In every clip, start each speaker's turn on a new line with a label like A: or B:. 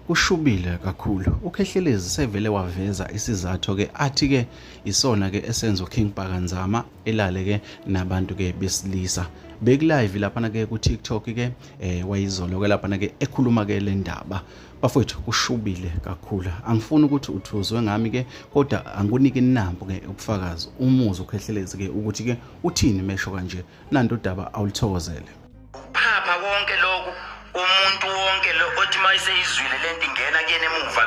A: Kushubile kakhulu. UKhehlelezi sevele waveza isizathu-ke athi-ke isona-ke esenza uKing Bhaka Nzama elale-ke nabantu-ke besilisa. Bekulive laphana-ke ku-TikTok-ke wayizolo-ke laphana-ke ekhuluma-ke le ndaba. Bafowethu kushubile kakhulu. Angifuni ukuthi uthuzwe ngami-ke kodwa angikunike nampo-ke ubufakazi umuzwe uKhehlelezi-ke ukuthi-ke uthini mesho kanje. Nantu udaba awulithokozele.
B: Ukuphapha konke lokhu umuntu wonke lo othi mayiseyizwile lento ingena kuyena emuva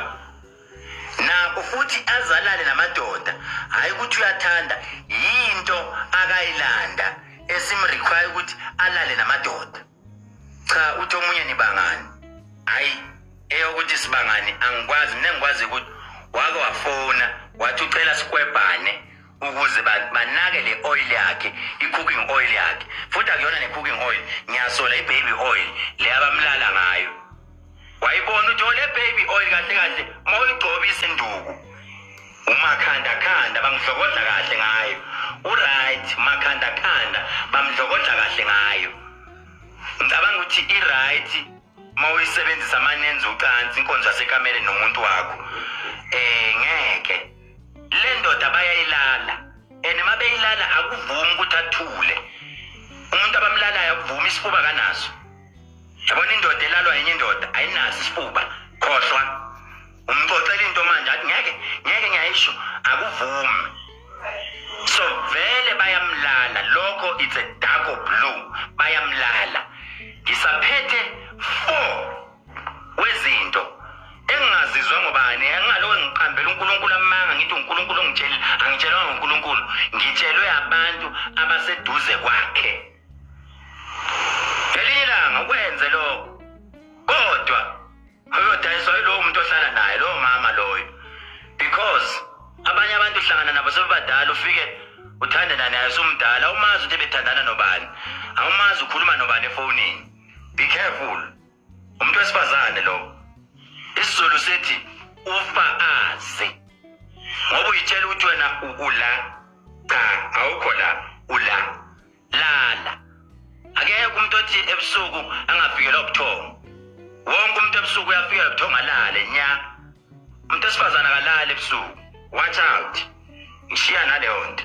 B: nakho futhi azalale namadoda, hhayi ukuthi uyathanda, yinto akayilanda esimrequire ukuthi alale namadoda. Cha, uthi omunye nibangani, hhayi eyokuthi sibangani angikwazi mina, engikwazi ukuthi wake wafona wathi ucela sikwebhane ukuze banake le oil yakhe, i-cooking oil yakhe. Futhi akuyona ne-cooking oil, ngiyasola i-baby oil le abamlala ngayo. Wayibona ukuthi le baby oil kahle kahle uma uyigcoba isinduku umakhandakhanda bamdlokodla kahle ngayo, uright makhandakhanda bamdlokodla kahle ngayo. Ngicabanga ukuthi i-right uma uyisebenzisa manenza ucansi inkonzo yasekamereni nomuntu wakho, ngeke le ndoda bayayilala, and uma beyilala akuvumi ukuthi athule umuntu abamlalayo, akuvumi, isifuba kanaso. Yabona indoda elalwa enye indoda ayinaso isifuba, khohlwa. Umxoxela into manje athi ngeke ngeke ngiyayisho, akuvumi. So vele bayamlala lokho, it's a dark or blue, bayamlala. Ngisaphethe 4 wezinto engingazizwa ngobani, engingaloke ngiqambela uNkulunkulu amanga ngithi uNkulunkulu ongitshelile. Angitshelwanga uNkulunkulu, ngitshelwe abantu abaseduze kwakhe. Ngelinye ilanga ukwenze lokho, kodwa uyodayiswa yilowo muntu ohlala naye, lowo mama loyo, because abanye abantu uhlangana nabo sebebadala, ufike uthandana naye usumdala, awumazi ukuthi ebethandana nobani, awumazi ukhuluma nobani efonini. Be careful, umuntu wesifazane lo. IsiZulu sithi ufa azi, ngoba uyitshela ukuthi wena ula, cha awukho la, ula lala. Akekho umuntu othi ebusuku angafikelwa ubuthongo, wonke umuntu ebusuku uyafikelwa ubuthongo alale nya. Umuntu wesifazane akalali ebusuku, watch out. Ngishiya naleyo nto.